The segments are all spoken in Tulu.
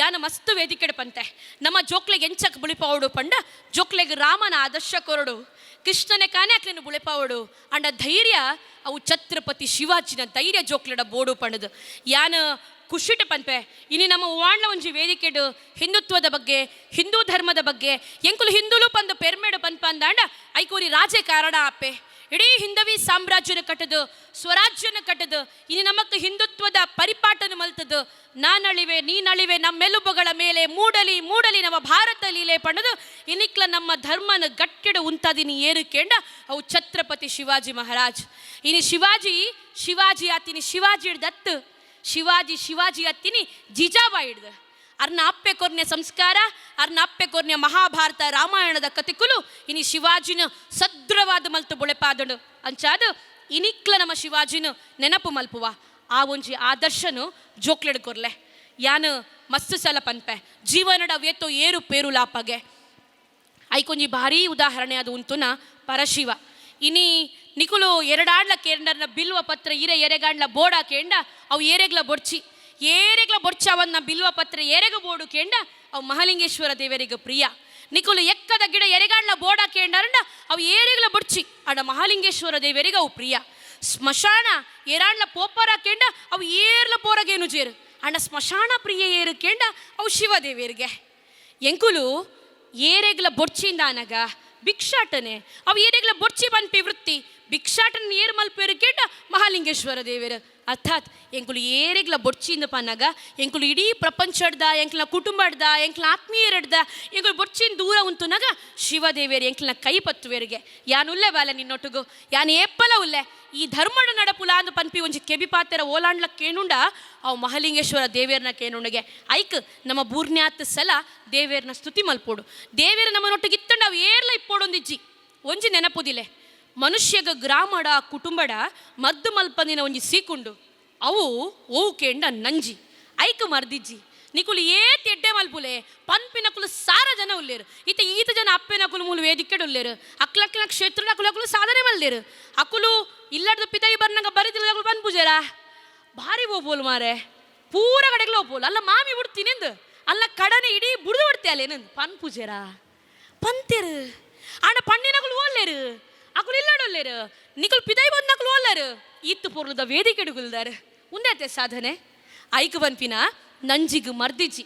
ಯಾನ ಮಸ್ತ್ ವೇದಿಕೆಡ್ ಪಂತೆ. ನಮ್ಮ ಜೋಕ್ಲೆಗ್ ಎಂಚಕ್ ಬುಳಿಪಾವೊಡು ಪಂಡ, ಜೋಕ್ಲೆಗ್ ರಾಮನ ಆದರ್ಶ ಕೊರಡು, ಕೃಷ್ಣನೆ ಕಾನೆ ಅಕ್ಲೆನ್ ಬುಳೆಪಾವೊಡು. ಅಂಡ ಧೈರ್ಯ, ಅವು ಛತ್ರಪತಿ ಶಿವಾಜಿನ ಧೈರ್ಯ ಜೋಕ್ಲೆಡ ಬೋಡು ಪಂಡದು ಯಾನ ಖುಷಿಟ ಪನ್ಪೆ. ಇನಿ ನಮ್ಮ ವಾಂಡ್ಲ ಒಂಜಿ ವೇದಿಕೆಡ್ ಹಿಂದುತ್ವದ ಬಗ್ಗೆ, ಹಿಂದೂ ಧರ್ಮದ ಬಗ್ಗೆ, ಎಂಕುಲು ಹಿಂದೂಲು ಪಂದು ಪೆರ್ಮೆಡು ಪನ್ಪ ಅಂದಾಂಡ, ಐಕೋರಿ ರಾಜೆ ಕಾರಣ ಆಪೆ. ಇಡೀ ಹಿಂದವಿ ಸಾಮ್ರಾಜ್ಯನ ಕಟ್ಟದು, ಸ್ವರಾಜ್ಯನ ಕಟ್ಟದು, ಇನಿ ನಮಕ್ ಹಿಂದುತ್ವದ ಪರಿಪಾಟನು ಮಲ್ತದು, ನಾನಳಿವೆ ನೀನಳಿವೆ ನಮ್ಮೆಲುಬುಗಳ ಮೇಲೆ ಮೂಡಲಿ ಮೂಡಲಿ ನಮ್ಮ ಭಾರತ ಲೀಲೆ ಪಣದು ಇನಿಕ್ಲ ನಮ್ಮ ಧರ್ಮನ ಗಟ್ಟಿಡು ಉಂತಾದಿನಿ ಏರುಕೇಂಡ ಅವು ಛತ್ರಪತಿ ಶಿವಾಜಿ ಮಹಾರಾಜ್. ಇನಿ ಶಿವಾಜಿ ಶಿವಾಜಿ ಆತಿನಿ ಶಿವಾಜಿ ಹಿಡ್ದತ್ತು, ಶಿವಾಜಿ ಶಿವಾಜಿ ಅತ್ತಿನಿ ಜಿಜಾಬಾಯಿ ಹಿಡ್ದು. ಅರ್ನ ಅಪ್ಪೆ ಕೊರ್ನೆ ಸಂಸ್ಕಾರ, ಅರ್ನ ಅಪ್ಪೆ ಕೊರ್ನೆ ಮಹಾಭಾರತ ರಾಮಾಯಣದ ಕತೆಕುಲು ಇನಿ ಶಿವಾಜಿನ ಸದೃಢವಾದ ಮಲ್ತು ಬುಳೆಪಾದನು. ಅಂಚಾದು ಇನಿಕ್ಲ ನಮ್ಮ ಶಿವಾಜಿನ ನೆನಪು ಮಲ್ಪುವ. ಆ ಒಂಜಿ ಆದರ್ಶನು ಜೋಕ್ಲೆಡ್ ಕೊರ್ಲೆ. ಯಾನು ಮಸ್ತ್ ಸಲ ಪನ್ಪೆ, ಜೀವನಡ ವೇತೋ ಏರು ಪೇರು ಲಾಪಗೆ. ಐಕೊಂಜಿ ಭಾರೀ ಉದಾಹರಣೆ ಅದು ಉಂತುನ ಪರಶಿವ. ಇನಿ ನಿಕುಲು ಎರಡಾಂಡ್ಲ ಕೇಂಡರ್ನ ಬಿಲ್ವ ಪತ್ರ ಇರೆ ಎರೆಗಾಂಡ್ಲ ಬೋಡ ಕೇಂಡ, ಅವು ಏರೆಗ್ಲ ಬೊಡ್ಚಿ. ಏರೆಗ್ಲ ಬೊಡ್ಚ ಅವನ್ನ ಬಿಲ್ವ ಪತ್ರ ಏರೆಗ ಬೋಡು ಕೇಂಡ, ಅವು ಮಹಾಲಿಂಗೇಶ್ವರ ದೇವರಿಗೆ ಪ್ರಿಯ. ನಿಕುಲು ಎಕ್ಕದ ಗಿಡ ಎರೆಗಾಂಡ್ಲ ಬೋಡ ಕೇಂಡರಂಡ, ಅವು ಏರೆಗ್ಲ ಬೊಡ್ಚಿ. ಅಡ ಮಹಾಲಿಂಗೇಶ್ವರ ದೇವರಿಗೆ ಅವು ಪ್ರಿಯ. ಸ್ಮಶಾನ ಏರಾಂಡ್ಲ ಪೋಪರ ಕೇಂಡ, ಅವು ಏರ್ಲ ಪೋರಗೇನು ಜೇರು. ಅಣ್ಣ ಸ್ಮಶಾನ ಪ್ರಿಯ ಏರು ಕೇಂಡ, ಅವು ಶಿವದೇವರಿಗೆ. ಎಂಕುಲು ಏರೆಗ್ಲ ಬೊಡ್ಚಿಂದ ಅನಗ ಭಿಕ್ಷಾಟನೆ, ಅವು ಏರೆಗ್ಲ ಬೊಡ್ಚಿ ಪನ್ಪಿ ವೃತ್ತಿ. ಭಿಕ್ಷಾಟನೆ ಏರು ಮಲ್ಪೇರು ಕೇಂಡ, ಮಹಾಲಿಂಗೇಶ್ವರ ದೇವರು. ಅರ್ಥಾತ್ ಎಂಕುಲು ಏರೆಗ್ಲ ಬೊಡ್ಚಿಂದ ಪನ್ನಗ, ಎಂಕುಲು ಇಡೀ ಪ್ರಪಂಚಡ್ದ, ಎಂಕ್ಲ ಕುಟುಂಬಡ್ದ, ಎಂಕ್ಲ ಆತ್ಮೀಯರಡ್ದ ಎಂಕುಲು ಬೊಡ್ಚಿನ ದೂರ ಉಂತುನಾಗ ಶಿವದೇವೇರು ಎಂಕ್ಲನ ಕೈ ಪತ್ತುವೇರಿಗೆ. ಯಾನುಲ್ಲೆ ಬಾಲೆ ನಿನ್ನೊಟ್ಟುಗು, ಯಾನ್ ಏಪ್ಪಲ ಉಲ್ಲೆ, ಈ ಧರ್ಮಡ ನಡಪುಲ ಅಂದು ಪನ್ಪಿ ಒಂಜಿ ಕೆಬಿ ಪಾತೆರ ಓಲಾಂಡ್ಲ ಕೇನುಂಡ, ಅವು ಮಹಾಲಿಂಗೇಶ್ವರ ದೇವೇರ್ನ ಕೇನುಂಡಗೆ. ಐಕ್ ನಮ್ಮ ಬೂರ್ನ್ಯಾತ್ ಸಲ ದೇವೇರ್ನ ಸ್ತುತಿ ಮಲ್ಪೋಡು. ದೇವೇರು ನಮ್ಮನೊಟ್ಟಿಗೆ ಇತ್ತಂಡ ಅವು ಏರ್ಲ ಇಪ್ಪೋಡೊಂದಿಜ್ಜಿ. ಒಂಜಿ ನೆನಪುದಿಲೆ, ಮನುಷ್ಯಗ ಗ್ರಾಮಡ ಕುಟುಂಬಡ ಮದ್ದು ಮಲ್ಪಂದಿನ ಒಂಜಿ ಸೀಕುಂಡು. ಅವು ಓವು ಕೇಂಡ ನಂಜಿ. ಐಕ್ ಮರ್ದಿಜ್ಜಿ. ನಿಕುಲು ಏತ್ ಎಡ್ಡೆ ಮಲ್ಪುಲೆ, ಪನ್ಪಿನಕುಲು ಸಾರ ಜನ ಉಲ್ಲೇರು. ಈತ ಈತ ಜನ ಅಪ್ಪೆನಕುಲು ಮೂಲು ವೇದಿಕೆಡ್ ಉಲ್ಲೇರು. ಅಕ್ಲಕ್ಲ ಕ್ಷೇತ್ರದ ಅಕುಲು ಅಕುಲು ಸಾಧನೆ ಮಲ್ದೇರು. ಅಕುಲು ಇಲ್ಲಡ್ದು ಪಿದೈ ಬರ್ನಂಗ ಬರಿದಿಲ್ಲ ಪನ್ಪುಜೇರ? ಭಾರಿ ಬೋಪೋಲು ಮಾರೆ, ಪೂರ ಕಡೆಗ್ಲ ಹೋಪೋಲು ಅಲ್ಲ. ಮಾಮಿ ಬಿಡ್ತೀನಿ ಅಲ್ಲ, ಕಡನೆ ಇಡೀ ಬುಡ್ದು ಬಿಡ್ತೆ ಅಲ್ಲ ಏನಂದು ಪನ್ಪುಜೇರ? ಪಂತೇರು. ಆಂಡ ಪಣ್ಣಿನಕುಲು ಓಲ್ಲೇರು, ಅಕುಲು ಇಲ್ಲಡೊಲ್ಲೇರು. ನಿಕುಲು ಪಿದೈ ಬಂದಕುಲು ಓಲ್ಲೇರು, ಈತ್ತು ಪೊರ್ಲುದ ವೇದಿಕೆ ಗುಲ್ದಾರು. ಉಂದೈತೆ ಸಾಧನೆ. ಐಕ್ ಪನ್ಪಿನ, ನಂಜಿಗ್ ಮರ್ದಿಜ್ಜಿ,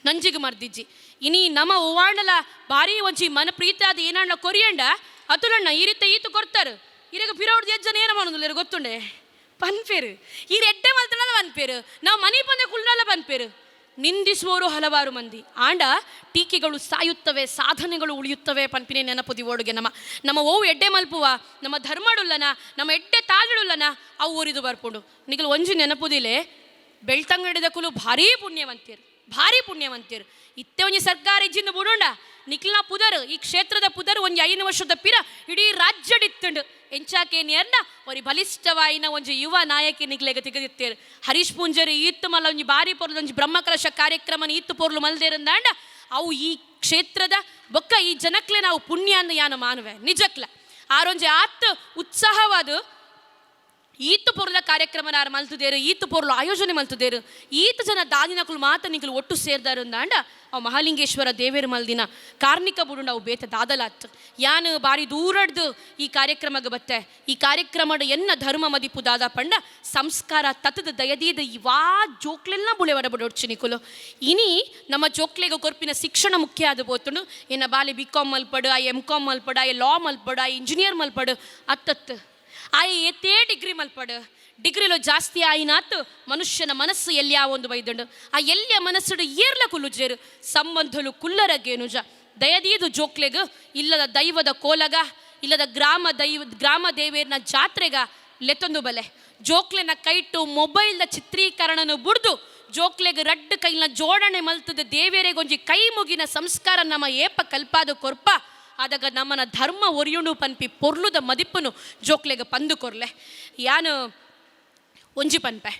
ನಂಜಿಗ್ ಮರ್ದಿಜ್ಜಿ. ಇನಿ ನಮ ಹೂವಾಂಡಲ ಭಾರಿ ಒಂಜಿ ಮನ ಪ್ರೀತಾದ ಏನಾಂಡ ಕೊರಿಯಂಡ, ಅತುಲಣ್ಣ ಈ ರೀತಿ ಈತು ಕೊರ್ತಾರು. ಇರಗ ಪಿರೌಡ್ ಎಜ್ಜನ ಏನ ಮಾಡೋದಿಲ್ಲ ಗೊತ್ತುಂಡೆ? ಪನ್ಪೇರು. ಈ ಎಡ್ಡೆ ಮಲ್ತನಲ್ಲ ಪನ್ಪೇರು, ನಾವು ಮನಿ ಬಂದೆ ಕುಳ್ಳಲ್ಲ ಪನ್ಪೇರು. ನಿಂದಿಸುವವರು ಹಲವಾರು ಮಂದಿ. ಆಂಡ ಟೀಕೆಗಳು ಸಾಯುತ್ತವೆ, ಸಾಧನೆಗಳು ಉಳಿಯುತ್ತವೆ ಪನ್ಪಿನೇ ನೆನಪುದಿ ಓಡುಗೆ. ನಮ್ಮ ನಮ್ಮ ಓವು ಎಡ್ಡೆ ಮಲ್ಪುವ, ನಮ್ಮ ಧರ್ಮಡುಲ್ಲನ, ನಮ್ಮ ಎಡ್ಡೆ ತಾಳುಡುಲ್ಲನ, ಅವು ಊರಿದು ಬರ್ಪುಂಡು. ನಿಗಲು ಒಂಜಿ ನೆನಪುದಿಲೆ, ಬೆಳ್ತಂಗಡಿದ ಕುಲು ಭಾರೀ ಪುಣ್ಯವಂತಿಯರು, ಭಾರಿ ಪುಣ್ಯವಂತಿಯರು. ಇತ್ತೆ ಒಂಜಿ ಸರ್ಕಾರ ಇಜ್ಜಿಂದ ಬುಡುಂಡ, ನಿಕ್ಲಿನ ಪುದರ್, ಈ ಕ್ಷೇತ್ರದ ಪುದರ್ ಒಂಜಿ 5 ವರ್ಷದ ಪಿರ ಇಡೀ ರಾಜ್ಯಡಿತ್ತುಂಡು. ಎಂಚಾಕೇನಿಯರ್ನ ಒರಿ ಬಲಿಷ್ಠವಾಯಿನ ಒಂಜಿ ಯುವ ನಾಯಕಿ ನಿಕ್ಲೆಗ ತಿಗದಿತ್ತೇರು. ಹರೀಶ್ ಪೂಂಜರು ಈತ್ತು ಮಲ್ಲ ಒಂಜಿ ಬಾರಿ ಪೊರ್ಲು ಒಂಜಿ ಬ್ರಹ್ಮಕಲಶ ಕಾರ್ಯಕ್ರಮನ ಈತ್ತು ಪೊರ್ಲು ಮಲ್ದೇರಂದಾಂಡ, ಅವು ಈ ಕ್ಷೇತ್ರದ ಬೊಕ್ಕ ಈ ಜನಕ್ಲೆ ನಾವು ಪುಣ್ಯ ಅಂದ ಯಾನ ಮಾನುವೆ. ನಿಜಕ್ಲ ಆರೊಂಜಿ ಆತ್ ಉತ್ಸಾಹವಾದ ಈತು ಪೊರ್ಲ ಕಾರ್ಯಕ್ರಮ ಮಲ್ತುದೇರು, ಈತು ಪೊರ್ಲು ಆಯೋಜನೆ ಮಲ್ತುದೇರು. ಈತ ಜನ ದಾದಿನಕುಲು ಮಾತ ನಿಕುಲು ಒಟ್ಟು ಸೇರ್ದಾರು ಅಂದಾಂಡ, ಅವು ಮಹಾಲಿಂಗೇಶ್ವರ ದೇವೇರು ಮಲ್ದಿನ ಕಾರ್ಣಿಕ ಬುಡುಂಡ, ಅವು ಬೇತ ದಾದಲಾತ್. ಯಾನು ಬಾರಿ ದೂರಡ್ದು ಈ ಕಾರ್ಯಕ್ರಮಕ್ಕೆ ಬತ್ತೆ. ಈ ಕಾರ್ಯಕ್ರಮದ ಎನ್ನ ಧರ್ಮ ಮದಿಪು ದಾದ ಪಂಡ, ಸಂಸ್ಕಾರ ತತ್ತದ ದಯದೀದ ಇವಾ ಜೋಕ್ಲೆಲ್ಲ ಬುಳೆವಡ ಬಡೊಡ್ಚಿ ನಿಕುಲು. ಇನಿ ನಮ್ಮ ಜೋಕ್ಲೆಗ ಕೊರ್ಪಿನ ಶಿಕ್ಷಣ ಮುಖ್ಯ ಆದ ಬೋತುಂಡು. ಎನ್ನ ಬಾಲಿ ಬಿ ಕಾಮ್ ಮಲ್ಪಡು, I M com ಮಲ್ಪಡು, I law ಮಲ್ಪಡು, I engineer ಮಲ್ಪಡು ಅತ್ತತ್ತು. ಆಯ್ ಏತೇ ಡಿಗ್ರಿ ಮಲ್ಪಡು, ಡಿಗ್ರಿಲು ಜಾಸ್ತಿ ಆಯಿನಾತು ಮನುಷ್ಯನ ಮನಸ್ಸು ಎಲ್ಲಿಯ ಒಂದು ಬೈದಂಡು. ಆ ಎಲ್ಲಿಯ ಮನಸ್ಸುಡು ಏರ್ಲ ಕುಲ್ಲುಜೇರು, ಸಂಬಂಧಲು ಕುಲ್ಲರಗೇನುಜ. ದಯದೀದು ಜೋಕ್ಲೆಗ್ ಇಲ್ಲದ ದೈವದ ಕೋಲಗ, ಇಲ್ಲದ ಗ್ರಾಮ ದೈವ ಗ್ರಾಮ ದೇವೇರ್ನ ಜಾತ್ರೆಗ ಲೆತ್ತೊಂದು ಬಲೆ. ಜೋಕ್ಲೆನ ಕೈಟು ಮೊಬೈಲ್ದ ಚಿತ್ರೀಕರಣನು ಬುಡ್ದು, ಜೋಕ್ಲೆಗ್ ರಡ್ಡು ಕೈನ ಜೋಡಣೆ ಮಲ್ತದ ದೇವೇರೆಗೊಂಜಿ ಕೈ ಮುಗಿನ ಸಂಸ್ಕಾರ ನಮ್ಮ ಏಪ ಕಲ್ಪಾದ ಕೊರ್ಪ, ಆದಾಗ ನಮ್ಮನ ಧರ್ಮ ಒರಿಯುಣು ಪನ್ಪಿ ಪೊರ್ಲುದ ಮದಿಪ್ಪುನು ಜೋಕ್ಲೆಗ ಪಂದು ಕೊರ್ಲೆ. ಯಾನು ಒಂಜಿ ಪನ್ಪೆ,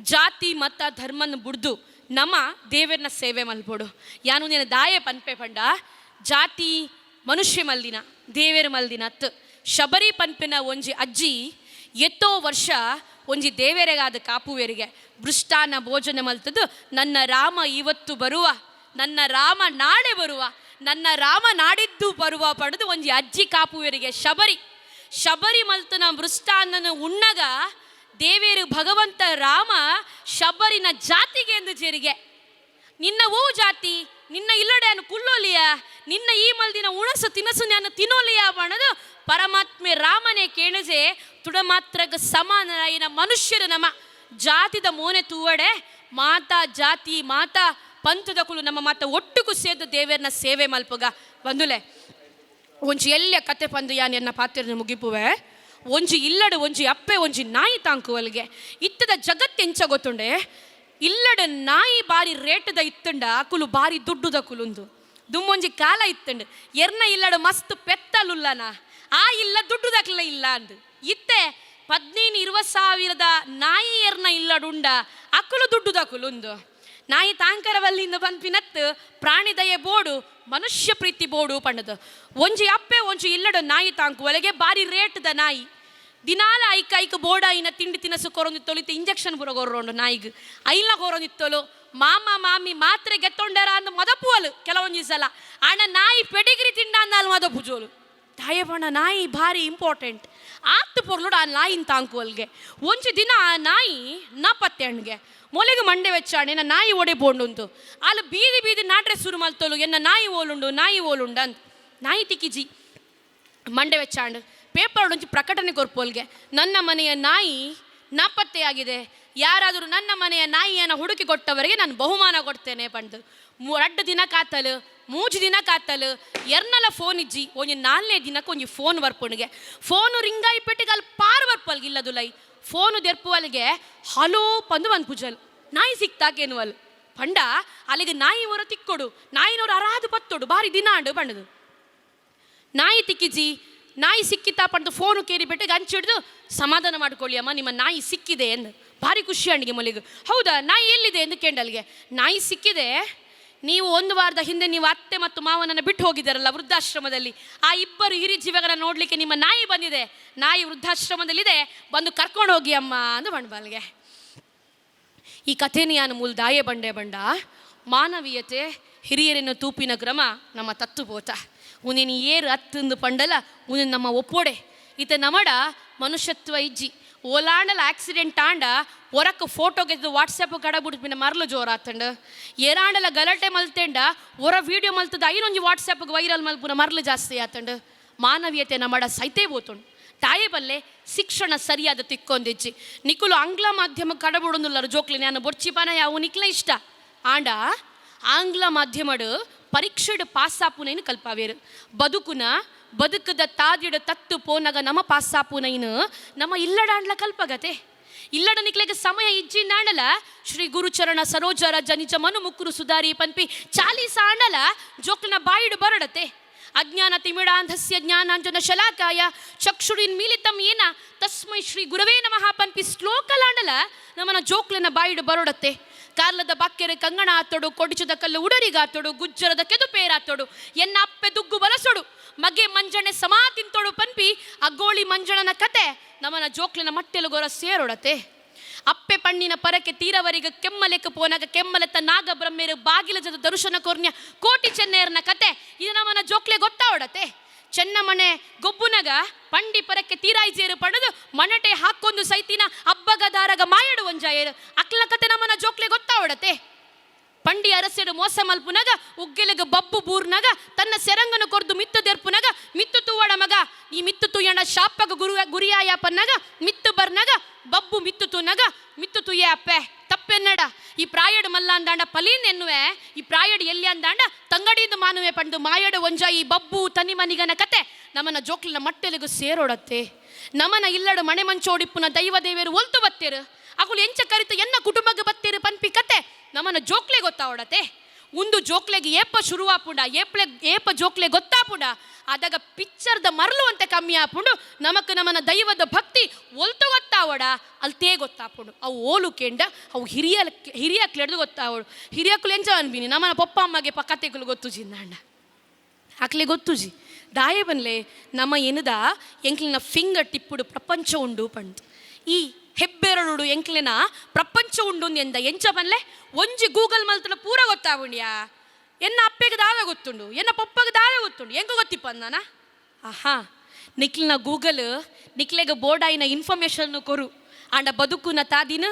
ಜಾತಿ ಮತ ಧರ್ಮನ ಬುಡ್ದು ನಮ್ಮ ದೇವರನ್ನ ಸೇವೆ ಮಲ್ಪೊಡು. ಯಾನು ನಿನ್ನ ದಾಯೆ ಪನ್ಪೆ ಪಂಡ, ಜಾತಿ ಮನುಷ್ಯ ಮಲ್ದಿನ, ದೇವೇರು ಮಲ್ದಿನ ಅತ್. ಶಬರಿ ಪನ್ಪಿನ ಒಂಜಿ ಅಜ್ಜಿ ಎತ್ತೋ ವರ್ಷ ಒಂಜಿ ದೇವೆರೆಗಾದ ಕಾಪುವೆರಿಗೆ ಮೃಷ್ಟಾನ್ನ ಭೋಜನ ಮಲ್ತದ್ದು ನನ್ನ ರಾಮ ಇವತ್ತು ಬರುವ, ನನ್ನ ರಾಮ ನಾಳೆ ಬರುವ, ನನ್ನ ರಾಮ ನಾಡಿದ್ದು ಬರುವ ಪಡೆದು ಒಂಜಿ ಅಜ್ಜಿ ಕಾಪುವೆರಿಗೆ ಶಬರಿ ಶಬರಿ ಮಲ್ತನ ಮೃಷ್ಟಾನ್ನನ ಉಣ್ಣಗ ದೇವೇರು ಭಗವಂತ ರಾಮ ಶಬರಿನ ಜಾತಿಗೆ ಎಂದು ಜೇರಿಗೆ ನಿನ್ನ ಹೂ ಜಾತಿ ನಿನ್ನ ಇಲ್ಲಡೆ ಅನ್ನು ಕುಲ್ಲೋಲಿಯ ನಿನ್ನ ಈ ಮಲ್ದಿನ ಉಣಸು ತಿನಸು ನಾನು ತಿನ್ನೋಲಿಯ ಅನ್ನೋದು ಪರಮಾತ್ಮೆ ರಾಮನೇ ಕೇಣಜೆ ತುಡಮಾತ್ರಗ ಸಮಾನರಾಯಿನ ಮನುಷ್ಯರು ನಮ್ಮ ಜಾತಿದ ಮೋನೆ ತೂವಡೆ ಮಾತಾ ಜಾತಿ ಮಾತಾ ಪಂಥದ ಕುಲು ನಮ್ಮ ಮಾತ ಒಟ್ಟುಕು ಸೇದು ದೇವೇರ್ನ ಸೇವೆ ಮಲ್ಪುಗ ಬಂದುಲೆ. ಒಂಜಿ ಎಲ್ಲ ಕತೆ ಪಂದು ಯಾನ್ ಎನ್ನ ಪಾತ್ರನ ಮುಗಿಪುವೆ. ಒಂಜಿ ಇಲ್ಲಡು ಒಂಜಿ ಅಪ್ಪೆ ಒಂಜಿ ನಾಯಿ ತಾಂಕುವಲ್ಗೆ. ಇತ್ತದ ಜಗತ್ತೆಂಚ ಗೊತ್ತುಂಡೆ, ಇಲ್ಲಡ ನಾಯಿ ಬಾರಿ ರೇಟದ ಇತ್ತಂಡ ಅಕುಲು ಬಾರಿ ದುಡ್ಡುದ ಕುಲುಂದು. ದುಮ್ಮೊಂಜಿ ಕಾಲ ಇತ್ತಂಡು ಎರ್ನ ಇಲ್ಲಡು ಮಸ್ತ್ ಪೆತ್ತಲುಲ್ಲನ ಆ ಇಲ್ಲ ದುಡ್ಡುದಕ್ಲ ಇಲ್ಲ ಅಂದು. ಇತ್ತೆ 15-20 ಸಾವಿರದ ನಾಯಿ ಎರ್ನ ಇಲ್ಲಡುಂಡ ಅಕುಲು ದುಡ್ಡುದಕುಲುಂದು. ನಾಯಿ ತಾಂಕರವಲ್ಲಿಂದ ಪನ್ಪಿನತ್ತು ಪ್ರಾಣಿ ದಯೆ ಬೋಡು ಮನುಷ್ಯ ಪ್ರೀತಿ ಬೋಡು ಪಂಡದು. ಒಂಜಿ ಅಪ್ಪೆ ಒಂಜಿ ಇಲ್ಲಡು ನಾಯಿ ತಾಂಕು ಒಳಗೆ ಬಾರಿ ರೇಟ್ದ ನಾಯಿ. ದಿನಾಲ ಐಕ್ ಐಕ್ ಬೋಡಾಯಿನ ತಿಂಡಿ ತಿನಸು ಕೊರೊಂದಿತ್ತೋಲು, ಇತ್ತೆ ಇಂಜೆಕ್ಷನ್ ಪೂರ ಕೊರೊಂಡು ನಾಯಿಗ್ ಐಲ ಕೊರೊಂದಿತ್ತೋಲು. ಮಾಮ ಮಾಮಿ ಮಾತ್ರೆ ಗೆತ್ತೊಂಡರ ಅಂದ್ ಮದಪುವಲು ಕೆಲವೊಂಜಿ ಸಲ. ಆಂಡ ನಾಯಿ ಪೆಡಿಗ್ರಿ ತಿಂಡ ಅಂದಾಲ್ ಮದಪುಜೋಲು. ತಾಯಬಣ್ಣ ನಾಯಿ ಭಾರಿ ಇಂಪಾರ್ಟೆಂಟ್ ಆತ್ ಪೊರ್ಲುಡು ಆ ನಾಯಿನ ತಾಂಕುವಲ್ಗೆ. ಒಂಜಿ ದಿನ ಆ ನಾಯಿ ನಾಪತ್ತೆ ಅಣ್ಗೆ ಮೊಲೆಗೆ ಮಂಡೆ ವೆಚ್ಚಾಣೆ ಎನ್ನ ನಾಯಿ ಒಡೆ ಬೋಂಡುಂತು. ಅಲ್ಲಿ ಬೀದಿ ಬೀದಿ ನಾಟ್ರೆ ಶುರು ಮಲ್ತೋಲು, ಎನ್ನ ನಾಯಿ ಓಲುಂಡು ನಾಯಿ ಓಲುಂಡು ಅಂತ. ನಾಯಿ ತಿಕ್ಕಿಜಿ. ಮಂಡೆ ವೆಚ್ಚಾಂಡ್ ಪೇಪರ್ ಒಂಜಿ ಪ್ರಕಟಣೆ ಕೊರ್ಪೋಲ್ಗೆ, ನನ್ನ ಮನೆಯ ನಾಯಿ ನಾಪತ್ತೆಯಾಗಿದೆ, ಯಾರಾದರೂ ನನ್ನ ಮನೆಯ ನಾಯಿಯನ್ನು ಹುಡುಕಿ ಕೊಟ್ಟವರಿಗೆ ನಾನು ಬಹುಮಾನ ಕೊಡ್ತೇನೆ ಪಂಡು. 2 ದಿನ ಕಾತಲು, 3 ದಿನ ಕಾತಲು, ಎರ್ನಲ ಫೋನ್ ಇಜ್ಜಿ. ಒಂಜಿ 4ನೇ ದಿನಕ್ಕೆ ಒಂಜಿ ಫೋನ್ ಬರ್ಪುಣಿಗೆ. ಫೋನು ರಿಂಗಾಯಿ ಪೆಟ್ಟಿಗೆ ಅಲ್ಲಿ ಪಾರ್ ಬರ್ಪಲ್ಗೆ ಇಲ್ಲದುಲೈ. ಫೋನು ದೆರ್ಪುವಲ್ಗೆ ಹಲೋ ಪಂದು ಪೂಜಲ್ ನಾಯಿ ಸಿಕ್ತಾಕೇನುವಲ್ ಪಂಡ. ಅಲ್ಲಿಗೆ ನಾಯಿ ಹೊರ ತಿಕ್ಕೊಡು, ನಾಯಿನವರು ಅರಾದು ಪತ್ತೊಡು ಬಾರಿ ದಿನ ಅಂಡು ಪಂಡದು. ನಾಯಿ ತಿಕ್ಕಿಜಿ. ನಾಯಿ ಸಿಕ್ಕಿತಾ ಪಂಡು ಫೋನು ಕೇರಿ ಬೆಟ್ಟಿಗೆ ಹಂಚಿಡ್ದು ಸಮಾಧಾನ ಮಾಡ್ಕೊಳ್ಳಿ ಅಮ್ಮ, ನಿಮ್ಮ ನಾಯಿ ಸಿಕ್ಕಿದೆ ಎಂದು. ಭಾರಿ ಖುಷಿ ಅಣ್ಣಿಗೆ ಮೊಲಿಗೆ. ಹೌದಾ, ನಾಯಿ ಎಲ್ಲಿದೆ ಎಂದು ಕೇಂಡಲ್ಗೆ. ನಾಯಿ ಸಿಕ್ಕಿದೆ, ನೀವು ಒಂದು ವಾರದ ಹಿಂದೆ ನೀವು ಅತ್ತೆ ಮತ್ತು ಮಾವನನ್ನು ಬಿಟ್ಟು ಹೋಗಿದ್ದಾರಲ್ಲ ವೃದ್ಧಾಶ್ರಮದಲ್ಲಿ, ಆ ಇಬ್ಬರು ಹಿರಿ ಜೀವಗಳನ್ನ ನೋಡಲಿಕ್ಕೆ ನಿಮ್ಮ ನಾಯಿ ಬಂದಿದೆ, ನಾಯಿ ವೃದ್ಧಾಶ್ರಮದಲ್ಲಿದೆ, ಬಂದು ಕರ್ಕೊಂಡು ಹೋಗಿ ಅಮ್ಮ ಅಂದು ಬಂಡ್ಬಲ್ಗೆ. ಈ ಕಥೆನ ಯಾನು ಮೂಲ ದಾಯೆ ಬಂಡೆ ಬಂಡ ಮಾನವೀಯತೆ ಹಿರಿಯರಿನ ತೂಪಿನ ಕ್ರಮ ನಮ್ಮ ತತ್ತುಪೋತ. ಉನಿನ ಏರು ಅತ್ತಂದು ಪಂಡಲ ಉನಿನ ನಮ್ಮ ಒಪ್ಪೋಡೆ. ಈತ ನಮಡ ಮನುಷ್ಯತ್ವ ಇಜ್ಜಿ. ಓಲಾಂಡಲ ಆಕ್ಸಿಡೆಂಟ್ ಆಂಡ ಒರಕ್ಕೆ ಫೋಟೋ ಗೆದ್ದು ವಾಟ್ಸಪ್ ಕಡ ಬಿಡ್ಪಿನ ಮರಲು ಜೋರಾತಂಡು. ಏರಾಂಡಲ ಗಲಾಟೆ ಮಲ್ತೆಂಡ ಒರ ವೀಡಿಯೋ ಮಲ್ತದ ಐನೊಂಜಿ ವಾಟ್ಸಪ್ಗೆ ವೈರಲ್ ಮಲ್ಪುನ ಮರಲು ಜಾಸ್ತಿ ಆತಂಡು. ಮಾನವೀಯತೆ ನಮಡ ಸೈತೇ ಬೋತುಂಡು. ತಾಯೇ ಬಲ್ಲೆ ಶಿಕ್ಷಣ ಸರಿಯಾದ ತಿಕ್ಕೊಂದಿಜ್ಜಿ. ನಿಕುಲು ಆಂಗ್ಲ ಮಾಧ್ಯಮ ಕಡಬುಡೊಂದುಲ್ಲರು ಜೋಕ್ಲಿ ನಾನು ಬೊಡ್ಚಿಪಾನ ಯಾವ ನಿಕ್ಲ ಇಷ್ಟ. ಆಂಡ ಆಂಗ್ಲ ಮಾಧ್ಯಮಡು ಪರೀಕ್ಷೆಡು ಪಾಸಾಪುನೈನು ಕಲ್ಪಾವೇರು. ಬದುಕುನ ಬದುಕದ ತಾದಿಡ ತತ್ತು ಪೋನಗ ನಮ ಪಾಸಾಪುನೈನು ನಮ್ಮ ಇಲ್ಲಡಾಂಡ್ಲ ಕಲ್ಪಗತೆ. ಇಲ್ಲಡ ನಿಕ್ಲೆಗೆ ಸಮಯ ಇಜ್ಜಿ ನಾಡಲ ಶ್ರೀ ಗುರುಚರಣ ಸರೋಜ ರಜ ನಿಜ ಮನು ಮುಕ್ಕುರು ಸುಧಾರಿ ಪನ್ಪಿ ಚಾಲೀಸ ಆಂಡಲ ಜೋಕ್ಲಿನ ಬಾಯಿಡು ಬರಡತೆ. ಅಜ್ಞಾನ ತಿಮಿಡಾಂಧಸ್ಯ ಜ್ಞಾನಾಂಜನ ಶಲಾಕಾಯ ಚಕ್ಷುರಿನ್ ಮೀಲಿತಂ ಏನ ತಸ್ಮೈ ಶ್ರೀ ಗುರವೇ ನಮಃ ಪನ್ಪಿ ಶ್ಲೋಕಲಾಂಡಲ ನಮ್ಮನ ಜೋಕ್ಲಿನ ಬಾಯಿಡು ಬರೋಡತ್ತೆ. ಕಾರ್ಲದ ಬಕ್ಕೆರೆ ಕಂಗಣ ಆತೊಡು, ಕೊಡಿಚದ ಕಲ್ಲು ಉಡರಿಗಾತೊಡು, ಗುಜ್ಜರದ ಕೆದು ಪೇರಾತೊಡು, ಎನ್ನ ಅಪ್ಪೆ ದುಗ್ಗು ಬಲಸೊಡು, ಮಗೆ ಮಂಜಣೆ ಸಮಾ ತಿಂತೊಡು ಪನ್ಪಿ ಅಗ್ಗೋಳಿ ಮಂಜಣನ ಕತೆ ನಮ್ಮನ ಜೋಕ್ಲಿನ ಮಟ್ಟೆಲುಗೊರ ಸೇರೊಡತೆ. ಅಪ್ಪೆ ಪಣ್ಣಿನ ಪರಕೆ ತೀರವರಿಗೆ ಕೆಮ್ಮಲೆಕ್ಕ ಪೋನಾಗ ಕೆಮ್ಮಲೆತ್ತ ನಾಗ ಬ್ರಹ್ಮೇರು ಬಾಗಿಲ ಜದ ದರುಶನ ಕೊರ್ನ್ಯ ಕೋಟಿ ಚೆನ್ನೆಯರ್ನ ಕತೆ ಇದು ನಮ್ಮನ ಜೋಕ್ಲೆ ಗೊತ್ತಾವಡತೆ. ಚೆನ್ನಮಣೆ ಗೊಬ್ಬುನಗ ಪಂಡಿ ಪರಕ್ಕೆ ತೀರಾಯ್ಜೇರು ಪಡೆದು ಮಣಟೆ ಹಾಕೊಂದು ಸೈತಿನ ಅಬ್ಬಗ ದಾರಗ ಮಾಯಡು ಒಂಜಾಯರು ಅಕ್ಲ ಕತೆ ನಮ್ಮನ ಜೋಕ್ಲೆ ಗೊತ್ತಾವಡತೆ. ಪಂಡಿ ಅರಸೆಡು ಮೋಸ ಮಲ್ಪುನಗ ಉಗ್ಗೆಲೆಗ ಬಬ್ಬು ಬೂರ್ನಗ ತನ್ನ ಸೆರಂಗನು ಕೊರ್ದು ಮಿತ್ತು ದೆರ್ಪುನಗ ಮಿತ್ತು ತೂವಡ ಮಗ ಈ ಮಿತ್ತು ತುಯ್ಯಣ ಶಾಪಗ ಗುರು ಗುರಿಯಾಯ ಪನ್ನಗ ಮಿತ್ತು ಬರ್ನಗ ಬಬ್ಬು ಮಿತ್ತು ತೂನಗ ಮಿತ್ತು ತುಯ್ಯ ಅಪ್ಪೆ ತಪ್ಪೆನ್ನಡ ಈ ಪ್ರಾಯಡು ಮಲ್ಲ ಅಂದಾಂಡ ಪಲೀನ್ ಎನ್ನುವೆ ಈ ಪ್ರಾಯಡು ಎಲ್ಲಿ ಅಂದಾಂಡ ತಂಗಡಿದು ಮಾನುವೆ ಪಂಡು ಮಾಯಡು ಒಂಜ ಈ ಬಬ್ಬು ತನಿ ಮನಿಗನ ಕತೆ ನಮನ ಜೋಕ್ಲಿನ ಮಟ್ಟೆಲಿಗೂ ಸೇರೋಡತ್ತೆ. ನಮನ ಇಲ್ಲಡು ಮಣೆ ಮಂಚೋಡಿಪ್ಪುನ ದೈವ ದೇವೇರು ಒಲ್ತು ಬತ್ತೇರು ಅಗುಲು ಎಂಚ ಕರಿತ ಎನ್ನ ಕುಟುಂಬಕ್ಕೆ ಬತ್ತೇರು ಪನ್ಪಿ ಕತೆ ನಮನ ಜೋಕ್ಲೆ ಗೊತ್ತಾವಡತೆ. ಒಂದು ಜೋಕ್ಲೆಗೆ ಏಪ ಶುರುವಾಪುಂಡ ಏಪ್ಲೆ ಏಪ ಜೋಕ್ಲೆ ಗೊತ್ತಾಪುಂಡ ಆದಾಗ ಪಿಕ್ಚರ್ದ ಮರಳು ಅಂತ ಕಮ್ಮಿ ಆಪುಂಡು ನಮಕ್ ನಮನ ದೈವದ ಭಕ್ತಿ ಒಲ್ತು ಗೊತ್ತಾವಡ ಅಲ್ತೇ ಗೊತ್ತಾಪುಂಡು. ಅವು ಓಲು ಕೆಂಡ ಅವು ಹಿರಿಯ ಹಿರಿಯಕ್ಲೆಡ್ದು ಗೊತ್ತಾವಡು. ಹಿರಿಯಕ್ಲು ಎಂಚ ಅನ್ಬಿನಿ ನಮನ ಪಪ್ಪ ಅಮ್ಮಗೆ ಕತೆಗಳು ಗೊತ್ತು ಜಿಂದಾಂಡ ಅಕ್ಲೆ ಗೊತ್ತುಜಿ. ದಾಯೆ ಬನ್ಲೆ, ನಮ್ಮ ಎನ್ನುದ ಎಂಕ್ಲಿನ ಫಿಂಗರ್ ಟಿಪ್ಪುಡು ಪ್ರಪಂಚ ಉಂಡು ಪಂಡ್. ಈ ಹೆಬ್ಬೆರಳುಡು ಎಂಕ್ಲೆನ ಪ್ರಪಂಚ ಉಂಡು ಎಂದ. ಎಂಚ ಪನ್ಲೆ, ಒಂಜಿ ಗೂಗಲ್ ಮಲ್ತನ ಪೂರ ಗೊತ್ತಾಗುಂಡಿಯಾ. ಎನ್ನ ಅಪ್ಪೆಗೆ ದಾದ ಗೊತ್ತುಂಡು, ಎನ್ನ ಪಪ್ಪಗೆ ದಾದ ಗೊತ್ತುಂಡು, ಎಂಕ ಗೊತ್ತಿಪ್ಪ ನಾನ? ಆಹಾ, ನಿಕ್ಲಿನ ಗೂಗಲ್ ನಿಕ್ಲೆಗ ಬೋಡಾಯಿನ ಇನ್ಫಾರ್ಮೇಶನ್ ಕೊರು. ಆಂಡ ಬದುಕುನ ತಾದಿನ,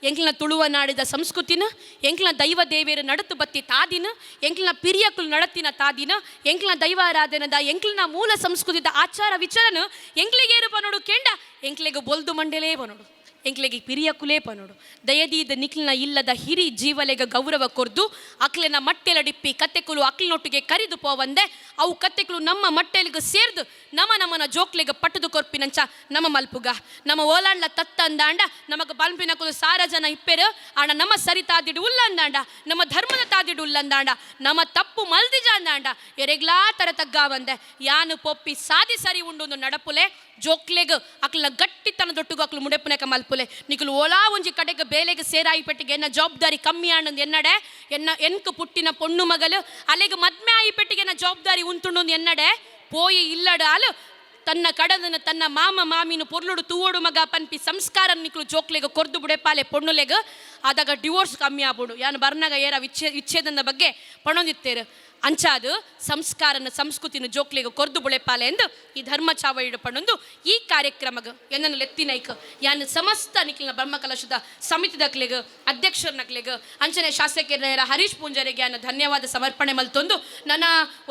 ಎಂಕ್ಲಿನ ತುಳುವ ನಾಡಿದ ಸಂಸ್ಕೃತಿನ, ಎಂಕ್ಲಿನ ದೈವ ದೇವೇರು ನಡತು ಬತ್ತಿ ತಾದಿನ, ಎಂಕ್ಲಿನ ಪಿರಿಯಕುಲು ನಡತಿನ ತಾದಿನ, ಎಂಕ್ಲಿನ ದೈವಾರಾಧನದ, ಎಂಕ್ಲಿನ ಮೂಲ ಸಂಸ್ಕೃತಿದ ಆಚಾರ ವಿಚಾರನ ಎಂಕ್ಲಿಗೇರು ಪನೋಡು ಕೆಂಡ, ಎಂಕ್ಲೆಗ್ ಬೊಲ್ದು ಮಂಡಲೇ ಪನೋಡು, ಎಂಕ್ಲೆಗೆ ಪಿರಿಯಕುಲೇ ಪನೋಡು. ದಯದೀದ ನಿಕ್ಲಿನ ಇಲ್ಲದ ಹಿರಿ ಜೀವಲೆಗ ಗೌರವ ಕೊರ್ದು, ಅಕ್ಲೆನ ಮಟ್ಟೆಲಡಿಪ್ಪಿ ಕತೆಕುಲು ಅಕ್ಲಿನೊಟ್ಟಿಗೆ ಕರಿದು ಪೋವಂದೆ, ಅವು ಕತೆಕುಲು ನಮ್ಮ ಮಟ್ಟೆಲಿಗೆ ಸೇರ್ದು ನಮ್ಮ ನಮ್ಮನ ಜೋಕ್ಲೆಗೆ ಪಟ್ಟದು ಕೊರ್ಪಿನಂಚ ನಮ್ಮ ಮಲ್ಪುಗ. ನಮ್ಮ ಓಲಾಂಡ್ಲ ತತ್ತ ಅಂದಾಂಡ ನಮಗ ಬಲ್ಪಿನಕುಲು ಸಾರ ಜನ ಇಪ್ಪೆರು. ಆಂಡ ನಮ್ಮ ಸರಿ ತಾದಿಡು ಉಲ್ಲ ಅಂದಾಂಡ, ನಮ್ಮ ಧರ್ಮದ ತಾದಿಡು ಉಲ್ಲ ಅಂದಾಂಡ, ನಮ್ಮ ತಪ್ಪು ಮಲ್ದಿಜ ಅಂದಾಂಡ, ಎರೆಗ್ಲಾ ತರ ತಗ್ಗಾವಂದೆ ಯಾನು ಪೊಪ್ಪಿ ಸಾದಿ ಸರಿ ಉಂಡು ನಡಪುಲೆ. ಜೋಕ್ಲೆಗ್ ಅಕ್ಲ ಗಟ್ಟಿತನ ದೊಟ್ಟುಗು ಅಕ್ಲು ಮುಡೆಪುನೆಕ ಮಲ್ಪುಲೆ. ನಿಕುಲು ಓಲಾ ಒಂಜಿ ಕಡೆಗೆ ಬೇಲೆಗೆ ಸೇರಾಯಿ ಪೆಟ್ಟಿಗೆ ಎನ್ನ ಜವಾಬ್ದಾರಿ ಕಮ್ಮಿ ಆಂಡಂದು ಎನ್ನಡೆ. ಎನ್ನ ಎನ್ಕು ಪುಟ್ಟಿನ ಪೊಣ್ಣು ಮಗಲು ಅಲೆಗೆ ಮದ್ಮೆ ಆಯಿ ಪೆಟ್ಟಿಗೆ ಎನ್ನ ಜವಾಬ್ದಾರಿ ಉಂತುಂಡು ಎನ್ನಡೆ. ಪೋಯಿ ಇಲ್ಲಡ ಅಲು ತನ್ನ ಕಡದನ ತನ್ನ ಮಾಮ ಮಾಮಿನ ಪೊರ್ಲುಡು ತೂವೋಡು ಮಗ ಪನ್ಪಿ ಸಂಸ್ಕಾರ ನಿಕ್ಲು ಜೋಕ್ಲೆಗ್ ಕೊರ್ದು ಬುಡೆಪಾಲೆ ಪೊಣ್ಣುಲೆಗ್. ಆದಾಗ ಡಿವೋರ್ಸ್ ಕಮ್ಮಿ ಆಪುಂಡು. ಯಾನ್ ಬರ್ನಾಗ ಏರ ವಿಚ್ಛೇದನದ ಬಗ್ಗೆ ಪಣೊಂದಿತ್ತೇರು. ಅಂಚಾದು ಸಂಸ್ಕಾರನ ಸಂಸ್ಕೃತಿನ ಜೋಕ್ಲೆಗ್ ಕೊರ್ದು ಬುಳೆಪಾಲೆ ಎಂದು ಈ ಧರ್ಮ ಚಾವಳಿಡು ಪಣೊಂದು, ಈ ಕಾರ್ಯಕ್ರಮಗ್ ಎನ್ನನ್ನು ಲೆತ್ತಿನೈಕ್ ಯಾನ್ ಸಮಸ್ತ ನಿಕ್ಲಿನ ಬ್ರಹ್ಮಕಲಶದ ಸಮಿತಿದಕ್ಲೆಗ್, ಅಧ್ಯಕ್ಷರನಕ್ಲೆಗ್, ಅಂಚನೆ ಶಾಸಕರ ಹರೀಶ್ ಪೂಂಜಾರಿಗೆ ಯಾನ್ ಧನ್ಯವಾದ ಸಮರ್ಪಣೆ ಮಲ್ತೊಂದು, ನನ್ನ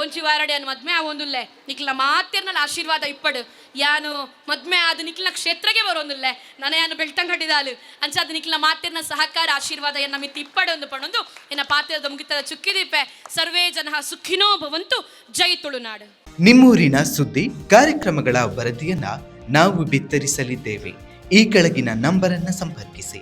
ಒಂಜಿ ವಾರಡೆ ಯಾನ್ ಮದ್ಮೆ ಆವೊಂದುಲ್ಲೆ. ನಿಕ್ಲ ಮಾತೆರ್ನಲ ಆಶೀರ್ವಾದ ಇಪ್ಪಡು. ಯಾನು ಮದ್ಮೆ ಆದ ನಿಕ್ಲಿನ ಕ್ಷೇತ್ರಕ್ಕೆ ಬರೋಂದಿಲ್ಲ ನನ್ನ, ಯಾನು ಬೆಳ್ತಂಗಡಿದಾಲು. ಅಂಚಾದ ನಿಕ್ಲಿನ ಮಾತೆರ್ನ ಸಹಕಾರ ಆಶೀರ್ವಾದ ಎನ್ನ ಮಿತ್ತ್ ಇಪ್ಪಡು ಒಂದು ಪಣೊಂದು ಎನ್ನ ಪಾತ್ರದ ಮುಗಿತದ ಚುಕ್ಕಿದೀಪೆ. ಸರ್ವೇ ಜನ ಸುಖಿನೋ ಭವಂತು. ಜೈ ತುಳುನಾಡು. ನಿಮ್ಮೂರಿನ ಸುದ್ದಿ ಕಾರ್ಯಕ್ರಮಗಳ ವರದಿಯನ್ನ ನಾವು ಬಿತ್ತರಿಸಲಿದ್ದೇವೆ. ಈ ಕೆಳಗಿನ ನಂಬರನ್ನ ಸಂಪರ್ಕಿಸಿ.